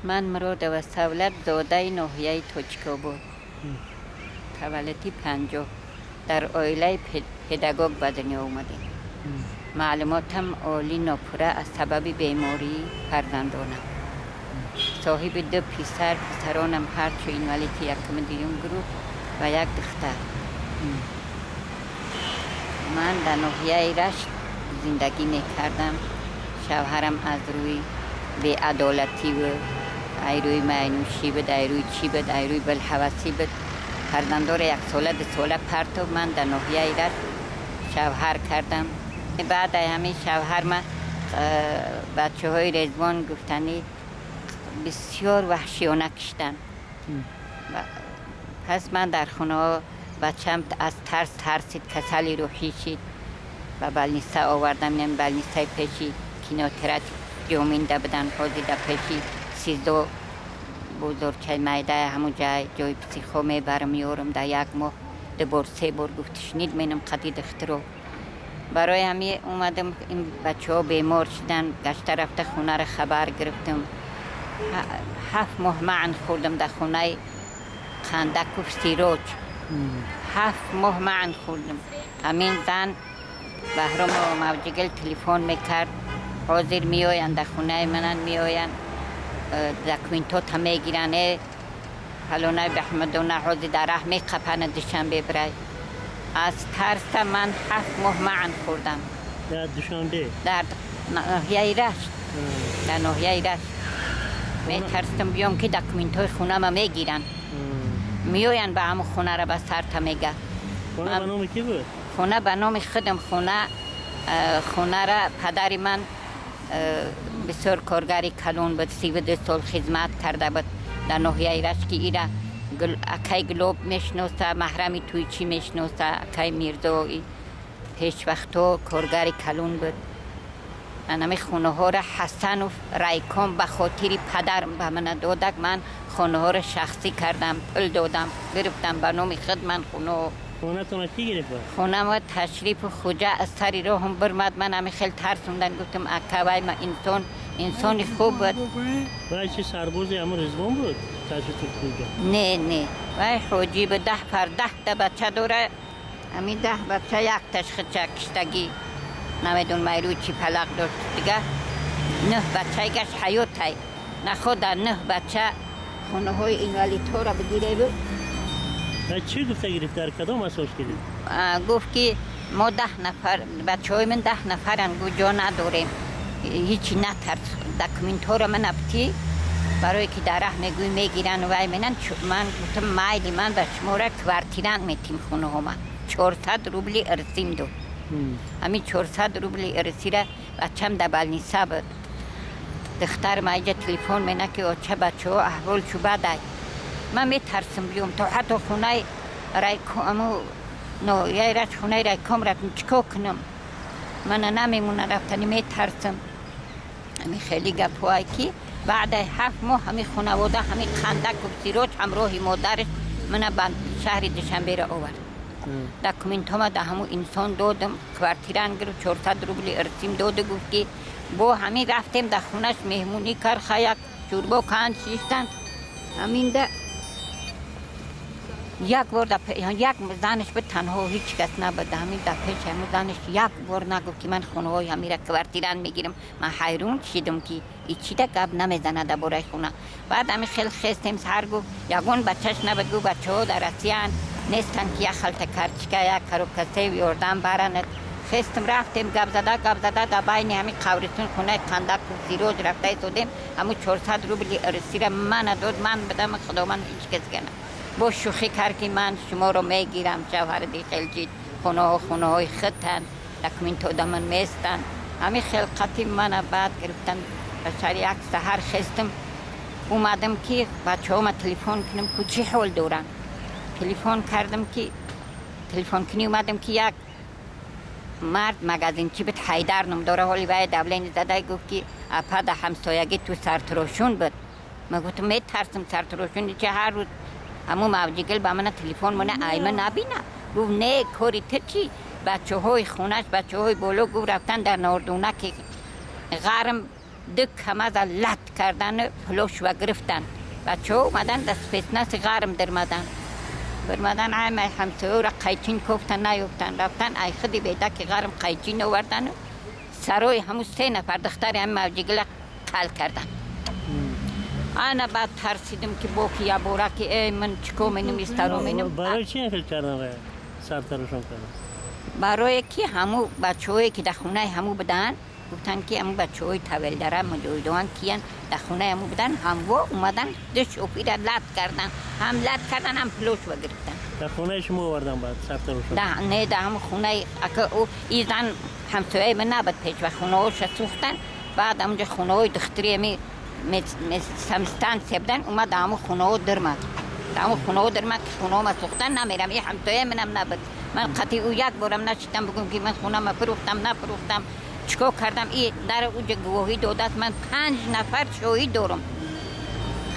Ман Муродова Савлат, зодаи ноҳияи Тоҷикобод, таваллуди 50, дар оилаи педагог ба дунё омадем. Маълумотам олӣ нопурра аз сабаби бемории фарзандонам. Соҳиби ду писар, писаронам ҳарчу инвалиди якуми дуюм гурӯҳ ва як духтар. Ман дар ноҳияи Рашт зиндагӣ мекардам. Шавҳарам аз рӯи беадолативу ай рӯи майнӯшӣ буд, ай рӯи чӣ буд, ай рӯи булҳавасӣ буд, фарзандора яксола, 2 сола партов. Ман дар ноҳияи Рашт шавҳар кардам. Баъд ай ҳамин шавҳар ма бачаҳои Резвон гуфтанӣ бисёр ваҳшиёна киштанд. Пас ман дар хонаҳо бачаам аз тарс тарсид, касали рӯҳӣ шид, ба больница овардам. Ин больницаи пеши кинотеатр ҷоминда буданд, ҳозир дар пеши СИЗО бозорчаи майдая, ҳамун ҷай ҷои психо мебарам, меорам. Дар як моҳ ду бор, се бор гуфтушнид менам қади духтуро. Барои ҳамин омадам, ин бачаҳо бемор шуданд, гашта рафта хонаро хабар гирифтам. 7 моҳ маън хӯрдам дар хонаи Қандаков Сироҷ, 7 моҳ маън хӯрдам. Ҳамин зан Баҳрому Мавҷигил телефон мекард: ҳозир меоянд, дар хонаи манан меоянд, документота мегиранд, фалонаи баҳмадона ҳозир дар раҳ меқапана, Душанбе бирай. Аз тарса ман 7 моҳ маън хӯрдам. Дар Душанбе? Дар ноҳияи Рашт, дар ноҳияи Рашт. Метарсидам биём, ки документҳои хонама мегиранд, меоянд, ба ҳамун хонара ба сарта мега. Хона ба номи кӣ буд? Хона ба номи худам. Хона, хонара падари ман бисёр коргари калон буд, 32 сол хизмат карда буд дар ноҳияи Рашт, ки ира акай Глоб мешиноса, маҳрами Туйчӣ мешиноса, акай Мирзо пешвақтҳо коргари калон буд. Анами хонаҳоро Ҳасанов райком ба хотири падарам ба мана додак. Ман хонаҳоро шахсӣ кардам, пул додам, гирифтам ба номи худ ман хонаҳо. Хонатона кӣ гирифт? Хонама Ташрифу Хуҷа аз сари роҳам бирмад. Ман ами хел тарсондан, гуфтам: «Ака, вай ма инсон, инсони хуб буд». Вай чи, сарбози ҳамон Резвон буд, Ташрифу Хуҷа? Не, не, вай ҳоҷӣ буд. 10 фар, 10 та бача дора. Ами 10 бача якташ хича киштагӣ, намедонам айрӯи чӣ палақ дошт. Дига нӯҳ бачаи гаш ҳаётай находа, нӯҳ бача хонаҳои инвалидҳоро бигиреву. Вай чӣ гуфта гирифт, дар кадом асос гирифт? Гуфт, ки мо 10 нафар, бачаҳои ман 10 нафаранд, гу ҷо надорем, ҳичи натарс, документҳоро ман абтӣ, барое ки дар раҳ мегӯй мегиранд вай менан. Ман гуфтам: «Майли, ман ба шумора квартирант метим». Хонаҳома 400 рубли ирсим дод. Ҳамин 400 рубли ирсира бачам дар больница буд. Духтарам айҷа телефон мена, ки: «Оча, бачаҳо аҳвол чу бадай, ман метарсам биём». То ҳатто хонаи райкому ноҳияи Рашт, хонаи райком рафтам. Чӣ кор кунам? Мана намемона рафтани, метарсам. Ҳами хеле гапҳое, ки баъдаи 7 моҳ ҳами хонавода, ҳами Қандаков Сироҷ ҳамроҳи модараш мана ба шаҳри Душанберо овард. Документҳома да ҳамун инсон додам, квартиран гирифт, 400 рубли ирсим доду гуфт, ки бо ҳамин рафтем, дар хонаш меҳмонӣ кард, хаяк шӯрбо канд, шиштанд. Ҳаминда як бор як занаш буд танҳо, ҳеҷ кас набуд. Ҳамин дар пеши ҳамун занаш як бор нагуфт, ки ман хонаҳои ҳамира квартиран мегирам. Ман ҳайрон шидам, ки ичида гап намезанад дар бораи хона. Баъд ҳами хел хестем саҳар, гуфт, ягон бачаш набуд, гуфт: «Бачаҳо дар Россияанд, нестанд, ки як халта картошка, як коробка сев ёрдам баранад». Хестем, рафтем, гап зада, гап зада, дар байни ҳамин қабристон хонаи Қандаков Сироҷ рафта истодем. Ҳамун 400 рубли ирсира мана дод. Ман бидам, Худованд, ҳеҷ кас гана бо шӯхӣ кард, ки ман шуморо мегирам, шавҳари дихелҷид, хонаҳо хонаҳои худтанд, документҳо да ман местанд. Ҳамин хелқати мана баъд гирифтан ба шаҳри. Як саҳар хестам, омадам, ки бачаҳома телефон кунам, ку чӣ ҳол доранд. Телефон кардам, ки телефонкунӣ омадам, ки як мард магазинчи буд, Ҳайдар ном дора, ҳоли вай давление задай. Гуфт, ки апа, да ҳамсоягӣ ту сартирошун буд. Ман гуфтам: «Метарсам, сартирошуни чи, ҳар рӯз ҳамун Мавҷигил ба мана телефон мона, айма набина». Гуфт: «Не, кори ту чӣ?» Бачаҳои хонаш, бачаҳои боло, гуфт, рафтан дар нордунаки ғарм. Ду КамАЗа лат кардану пулошва гирифтан. Бачаҳо омадан, да спецназ ғарм дирмадан, бирмадан, аймай ҳамсоёра қайчин кофтан, наёфтан, рафтан ай худи бедаки ғарм қайчин овардану сарои ҳамун се нафар духтари ҳами мавҷигила қал кардан. Ана баъд тарсидим, ки боки ябора, ки эй, ман чико меним, истаро меним. Барои чи хел кардан ва сартарошон кардан? Барое ки ҳаму бачаҳое ки дар хонаи ҳаму буданд, гуфтанд, ки ҳаму бачаҳои Тавелдара муҷоҳидоан киян, дар хонаи ҳаму буданд, ҳамво омадан, ду шофира лат кардан, ҳам лат кардан, ҳам пулошва гирифтан. Дар хонаи шумо овардан, баъд сартарошон? Не, дар ҳаму хонаи ака ӯ и зан ҳамсояи ман набуд пеш ва хонаҳоша сӯхтан. Баъд ҳамунҷо хонаҳои духтури ами станция будан, омад, дар ҳаму хонаҳо дирмад, дар ҳаму хонаҳо дирмад, ки хонаҳома сӯхтан, намерам. И ҳамсояи манам набуд. Ман қатъи ӯ як борам нашидам бигӯм, ки ман хонама фурӯхтам, нафурӯхтам, чикор кардам. И дар уҷа гувоҳӣ додааст, ман панҷ нафар шоҳид дорам.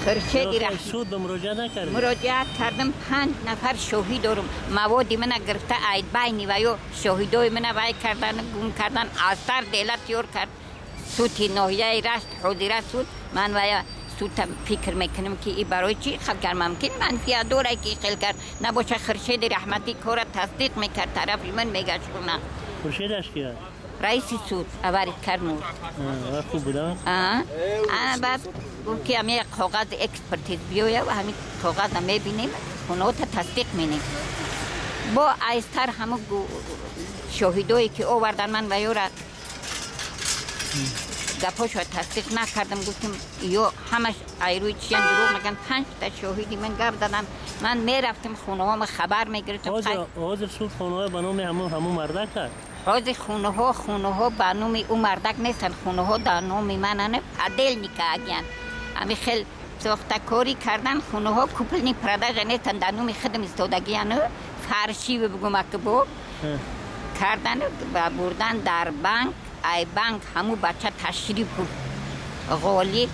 Хуршеди Суд ба муроҷиат накардед? Муроҷиат кардам, панҷ нафар шоҳид дорам. Маводи мана гирифта, айдбайни ва ё шоҳидои мана вай кардан, гум кардан, асар дела тиёр кард. Суди ноҳияи Рашт, ҳозира суд. Ман вая судта фикр мекунам, ки и барои чӣ хел кард? Мумкин манфиат дора, ки хел кард. Набоша, Хуршеди раҳматӣ кора тасдиқ мекард, тарафи ман мегаштуна. Хуршедаш ки аст? Раиси суд аварид кард муд. Ва хуб будам? Ана баъд гуфт, ки ҳами коғази экспертиз биёя ва ҳамин коғаза мебинем, хонаота тасдиқ менем. Бо айстар ҳаму шоҳидое ки овардан, ман ва ёра гапошо тасдиқ накардам. Гуфтам, ё ҳамаш айрӯи чиян, дурӯғ меган. Панҷта шоҳиди ман гап задам. Ман мерафтам хонаҳома, хабар мегирифтам. Ҳозир суд хонаҳо ба номи ҳамун мардак аст? Ҳозир хонаҳо ба номи ӯ мардак нестанд, хонаҳо дар номи манан, подельника агиян. Ҳами хел сохтакорӣ кардан, хонаҳо купленный продажа нестанд, дар номи худам истодагияну фаршиви бигумаки бо кардан ва бурдан дар банк. Ай банк ҳаму бача Ташрипов Ғолиб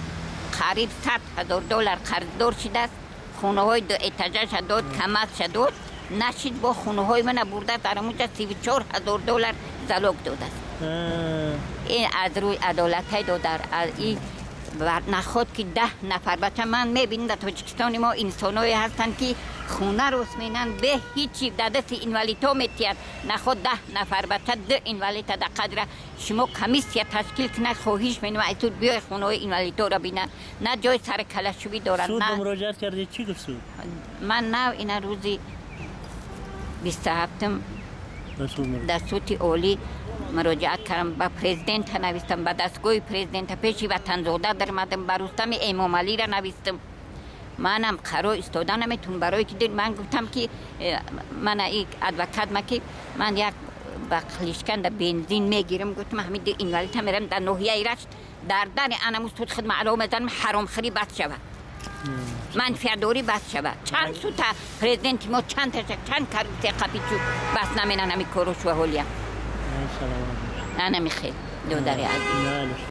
қариб 100 000 доллар қарздор шидааст. Хонаҳои дуэтажаша дод, КамАЗша дод, нашид, бо хонаҳои мана бурда, дар ҳамуҷа 34 000 доллар залог додааст. Ин аз рӯи адолатай додар и наход, ки 10 нафар бача ман мебинам. Дар Тоҷикистони мо инсоное ҳастанд, ки хона рост менанд, бе ҳичи дар дасти инвалидҳо метиҳанд. Наход 10 нафар бача, ду инвалида дар қадра. Шумо комиссия ташкил кунад, хоҳиш менам, ай суд биёй, хонаҳои инвалидҳоро бина. На ҷои сари калашувӣ доранд. Суд ба муроҷиат кардед, чӣ гуфт суд? Ман нав ина рӯзи 27-ум дар Суди Олӣ муроҷиат кардам, ба президента навистам, ба дастгоҳи президента, пеши Ватанзода дармадам, ба Рустами Эмомалира навистам. Манам қарор истода наметунам, барое ки ман гуфтам, ки мана и адвокат ма, ки ман як ба қилишканда бензин мегирам. Гуфтам, ҳамин ду инвалида мерам дар ноҳияи Рашт, дар дари анаму суд хидма ало мезанам. Ҳаромхӯрӣ бас шавад, манфиатдорӣ бас шавад. Чанд сута президенти мо, чанд таша, чанд коррупсия қапичу бас наменан ҳами корошва ҳолия. Анами хел, додари азиз.